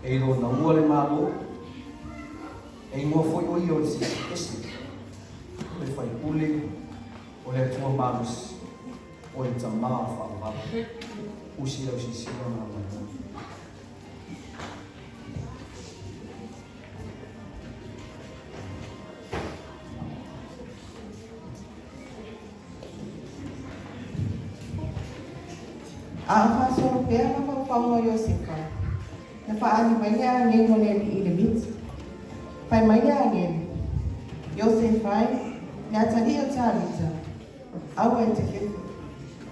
E iloa naua le Malo, e igoa foi o ia o le Silisili Ese, o le Faipule, o le Atua Malosi, o le Tama Faavavau. Usi lau silasila ma lau maimoa. A o faasolo pea mafaufauga o Iosefa, na faaali mai le agelu o le Alii i le miti. Fai mai le agelu, Iosefa e, le atalii o Tavita, aua e te fefe.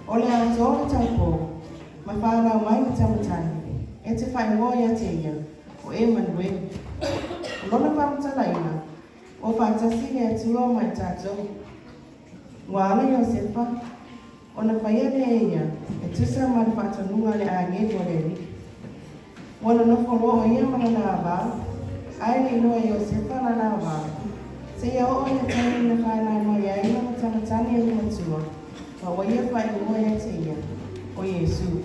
O le atoa o le taupou, ma fanau mai le tama tane, e te faaigoa ia te ia, o Emanuele. O lona faamatalaina, Ua faatasi le Atua ma i tatou. Ua ala Iosefa ona faia lea e ia e tusa ma le faatonuga a le agelu o le Alii. Ua nonofo loa o ia ma lana avā, ae le iloa e Iosefa lana avā, seia oo i le taimi na fanau mai ai lana tama tane e le matua, ma ua ia faaigoa ia te ia, o Iesu.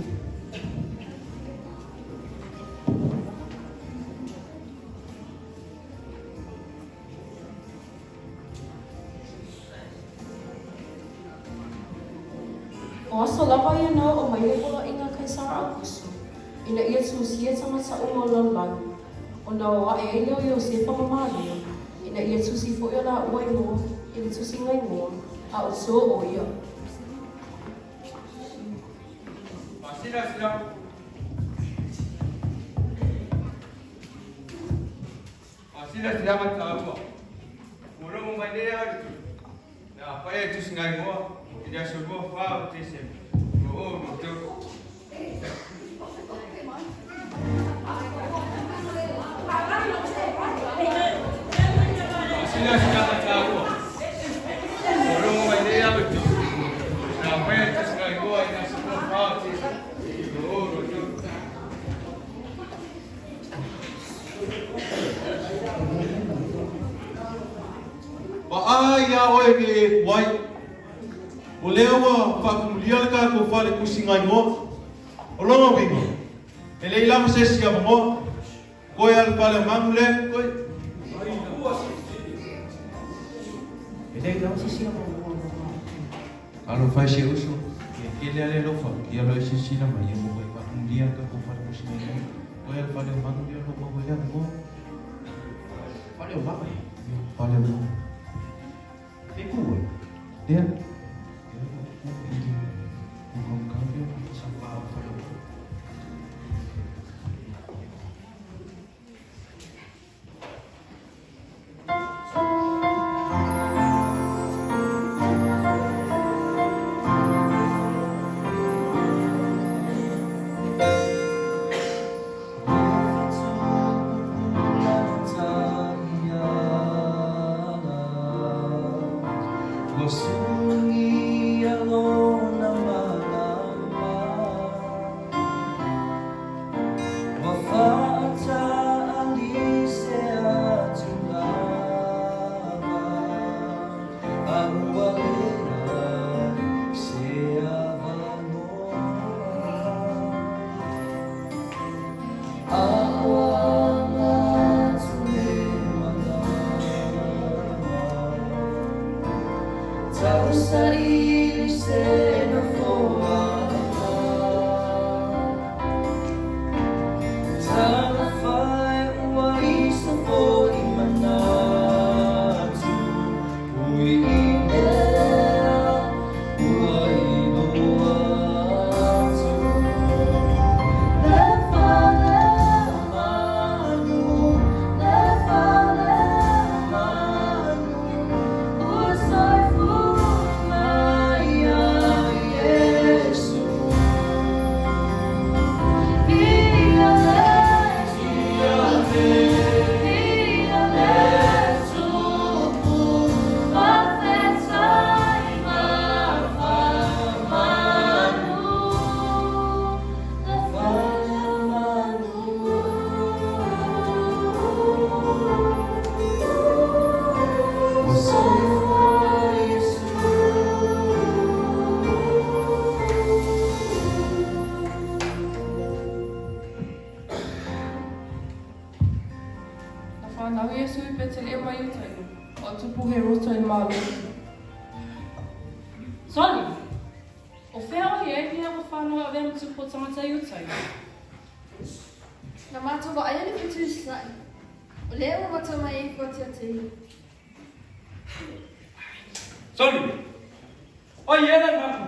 O aso lava ia na oo mai le poloaiga a Kaisara Aukuso, ina ia tusia tagata uma o le lalolagi, ona o aʻe ai lea o Iosefa ma Maria, ina ia tusi foi o lāua igoa i le tusiga igoa, a o sō ʻo ia. Faasilasila taua, ua logo mai nei au i le tusi na faia i tusiga igoa i le aso 24 o Tesema 2023. Faasilasila taua, ua logo mai nei au i le tusi na faia i tusiga igoa i le aso 24 o Tesema 2023. Paʻa iā ʻoe ke e ku ai. O lea ua faakumulia le tatou fale tusiga igoa. O lona uiga, e leai lava se isi avanoa. Koe a le fale o manu lea, koe. E leai lava se isi avanoa. Talofa e si uso, ia tele a le alofa, ia loa e silasila mai, ia ua faatumulia le tatou fale tusiga igoa. Koe a le fale o manu lea o lo o maua ai le avanoa. Fale o manu? Ia, fale o manu. E ku ai? Lea, lea ua ku i le ukaukau lea ma sa pa o fale o manu. fanau Iesu i Peteleema i Iutaia, a o tupu Heroto i malo. Soli! O fea o i ai mea ua fanau e avea ma tupu o tagata i Iutaia? Na matou vaaia le fetu i Sasae, o lea ua matou mai ai e fuatiatia. Soli! Oi e le mapu!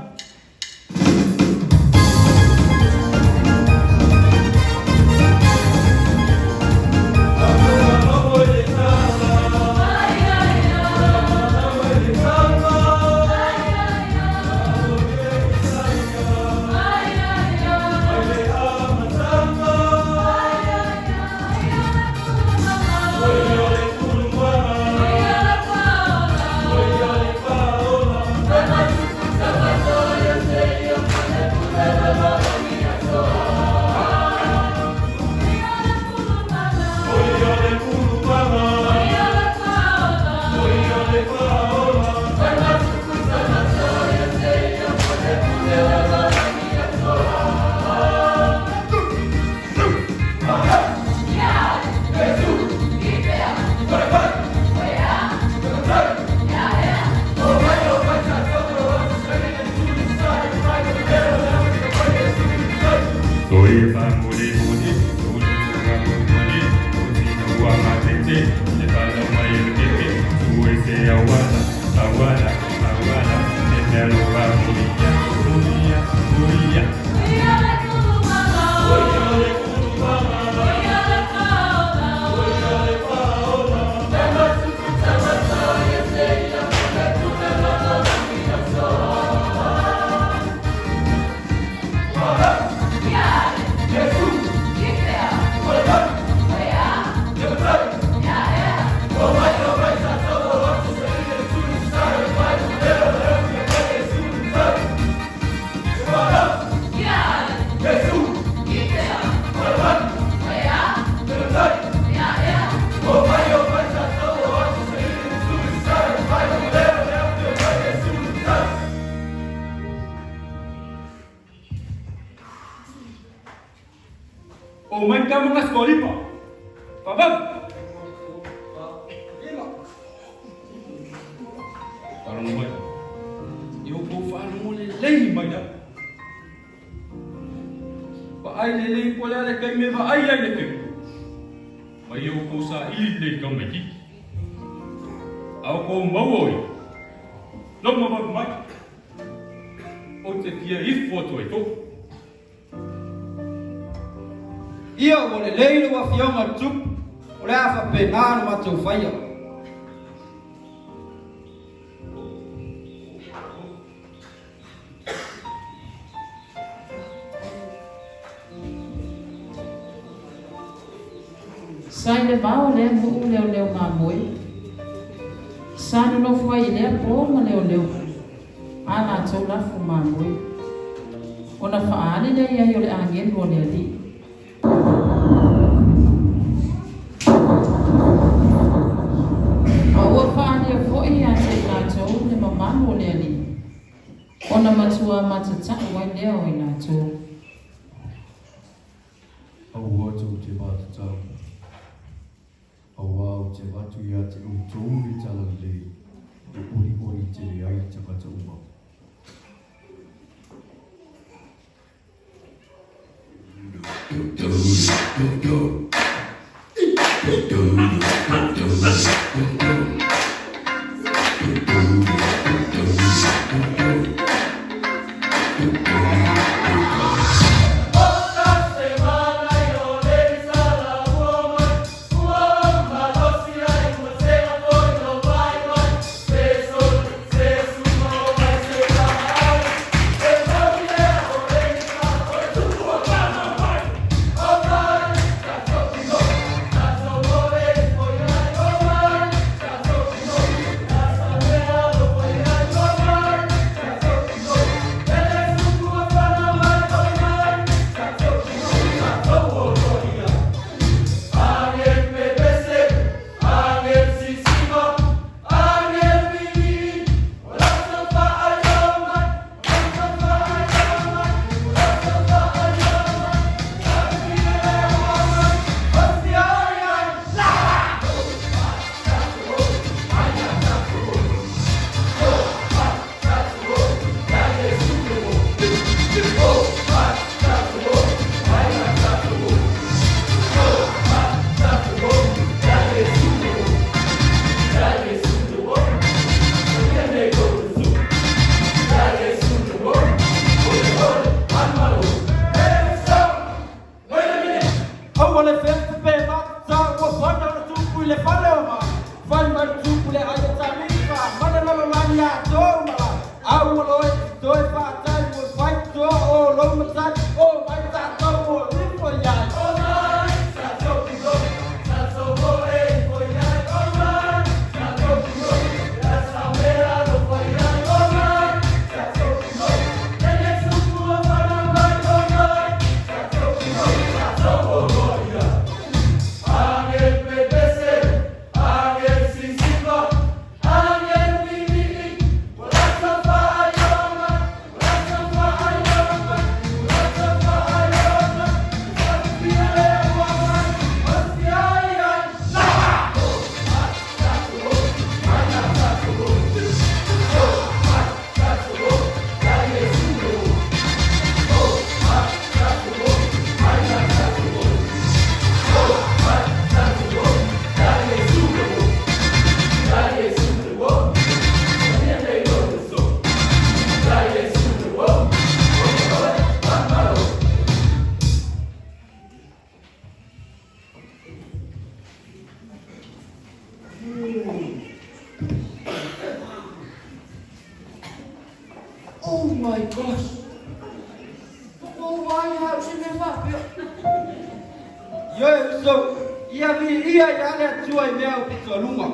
O mai ka mga skolipa. Pabab! Parang mai. Io ko whaanongo le lei mai la. Pa ai le lei po le kai me va ai ai le pe. Mai o ko sa ili le ka mai ki. Au ko mau oi. No ma mai. O te fia ifo atu ai tō. Ia ua lelei lau Afioga i le Tupu, o le a faapena ona matou faia. Sa i le vao o lea nuu leoleo mamoe. Sa nonofo ai i lea po ma leoleo a latou lafo mamoe. Ona faaali lea i ai o le agelu o le Alii. A ua faaalia foi ia te i latou le mamalu o le Alii, ona matua matatau ai lea o i latou. Aua tou te matatau, auā ou te avatu ia te outou le talalelei e olioli tele ai tagata uma. fana o le tupu i le fale o ma fai mai le tupu le ai e talifa ma le lalolagi atoa uma la au ua loe toe faatai ua fai toa o lou matai o mai tatou o ifo i ai o mai tatou o tatou o e ifo i ai o mai tatou o le sa mea lo fai ai o mai tatou o le tupu o fana mai o mai tatou o tatou o ia Angel pepese, angel sisipa, angel mimii, wala sa faayama, wala sa faayama, wala sa faayama, Oh my gosh! Po o vai ha se me fa pio. Ioe uso, ia viia ia le Atua i mea o pitoaluga.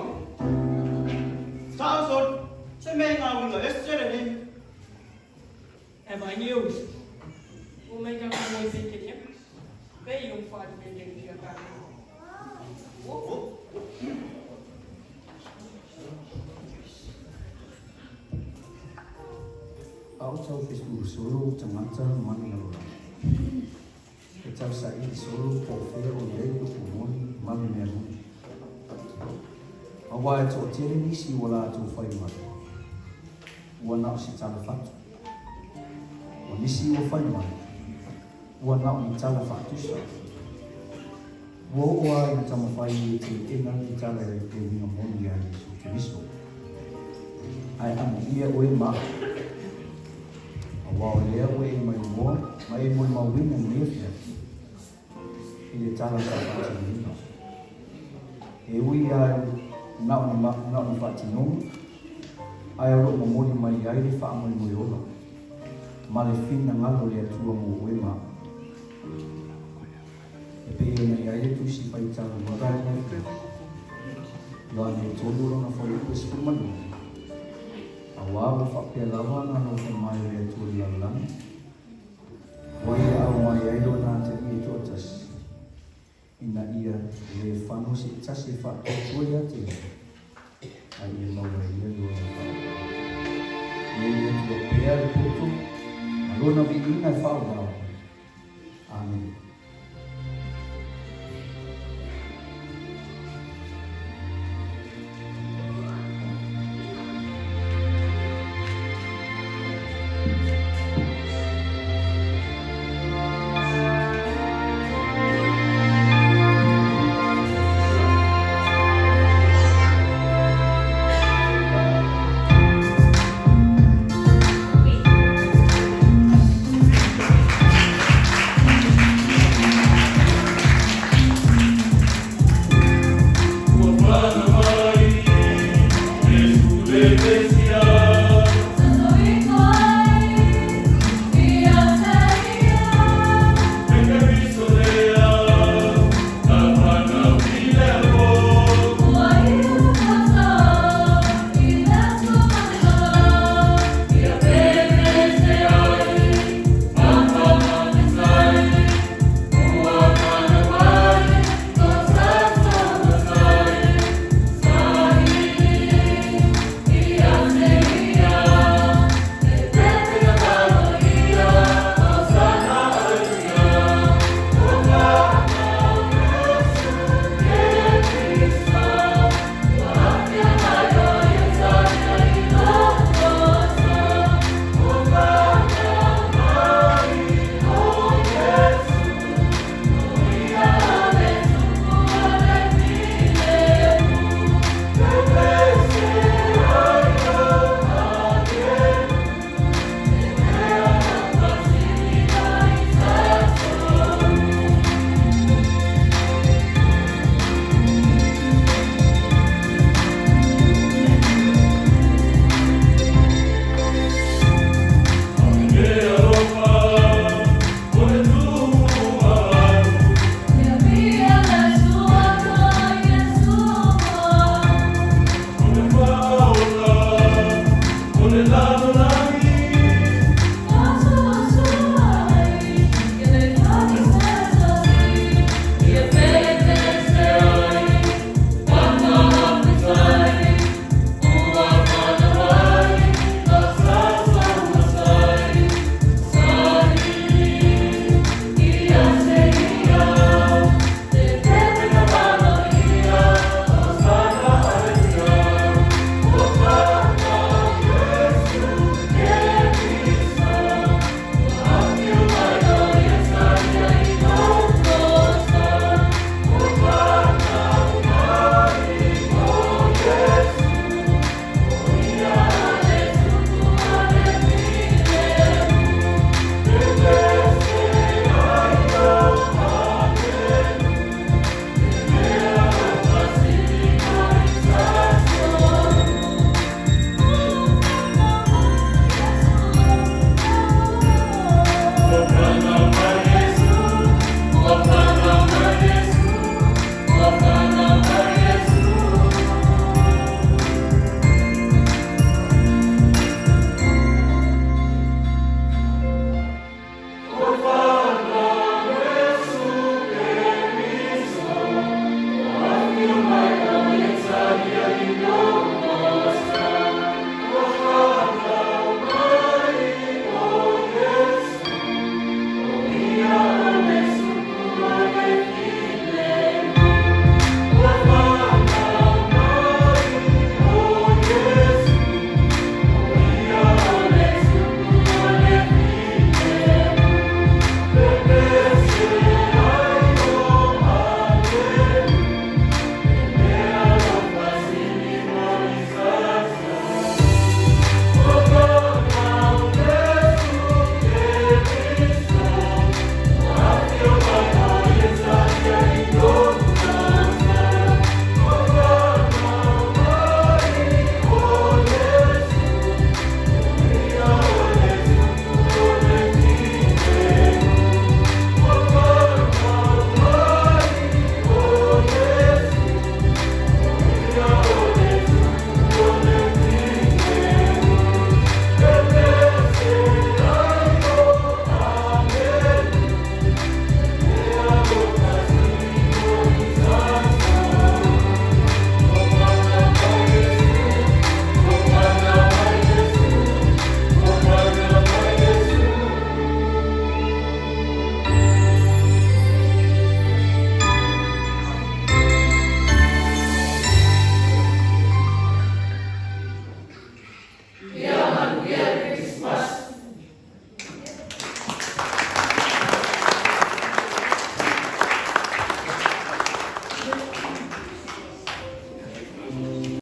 Sa'o soli, se mea i ngā uiga ese lenei. E vai ni uso. O mai ka ko i pe ke. Pe i um fa me le pia ka. A o tau fesu'u solo tagata ma le lalolagi. E tau sa'ili solo po o fea o i ai le upu moni ma le mea moni. Auā e to'atele nisi ua latou fai mai, Ua na o se tala fatu. O nisi ua fai mai, Ua na o ni tala fa'atusa. Ua oo lava ina taumafai e teena le tala e uiga moni ia Iesu Keriso. Ae amuia oe ma au, auā o lea ua e maimoa ma e molimauina i lenei afiafi i le tala sa faatinoina. E ui lava na o ni na o ni faatinoga, ae o lo o momoli mai ai le faamoemoe ola ma le finagalo o le Atua mo oe ma au. E pei ona i ai le Tusi Faitau mo lenei afiafi, Ioane 3 lona fuaiupu e 12, Auā ua faapea lava ona alofa mai o le Atua i le lalolagi, ua ia aumai ai lona Atalii e toatasi, ina ia lē fano se tasi e faatuatua ia te ia, a ia maua e ia le ola faavavau. Ia i le Atua pea le poto ma lona viiga e faaauau. Amene.